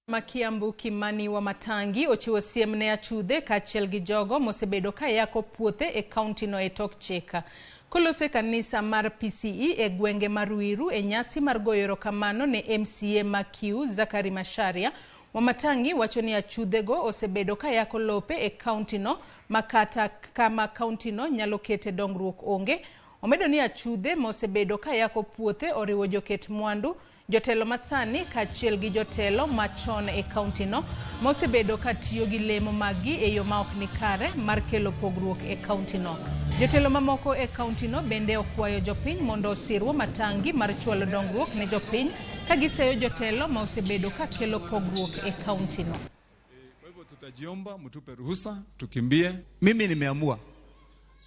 Ma Kiambu Kimani Wamatangi ochiwo siem ne achudhe kaachiel gi jogo mosebedo ka yako puothe e kauntino e tok chik. Koloso e kanisa mar PCE e gwenge ma Ruiru e nyasi mar goyo erokamano ne MCA ma Kiu Zachary Macharia, Wamatangi wacho ni achudhego osebedo ka yako lope e kauntino ma kata kama kauntino nyalo kete dongruok onge. Omedo ni achudhe mosebedo ka yako puothe oriwo joket mwandu, jotelo masani kaachiel gi jotelo machon e kauntino mosebedo ka tiyo gi lemo maggi e yo ma ok ni kare mar kelo pogruok e kauntino. Jotelo mamoko e kauntino bende okwayo jopiny mondo osir Wamatangi mar chwalo dongruok ne jopiny ka giseyo jotelo ma osebedo ka kelo pogruok e kauntino. Kwa hivyo tutajiomba mtupe ruhusa tukimbie. Mimi nimeamua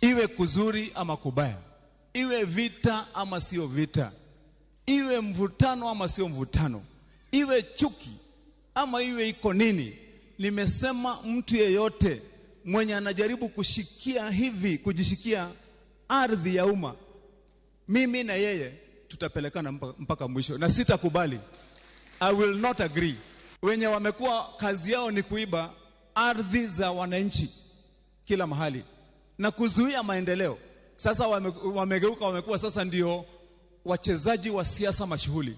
iwe kuzuri ama kubaya, iwe vita ama sio vita, iwe mvutano ama sio mvutano, iwe chuki ama iwe iko nini, nimesema mtu yeyote mwenye anajaribu kushikia hivi, kujishikia ardhi ya umma, mimi na yeye tutapelekana mpaka mwisho, na sitakubali. I will not agree. Wenye wamekuwa kazi yao ni kuiba ardhi za wananchi kila mahali na kuzuia maendeleo, sasa wamegeuka, wamekuwa sasa ndio wachezaji wa siasa mashuhuli.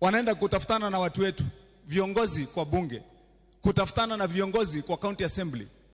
Wanaenda kutafutana na watu wetu, viongozi kwa bunge, kutafutana na viongozi kwa county assembly.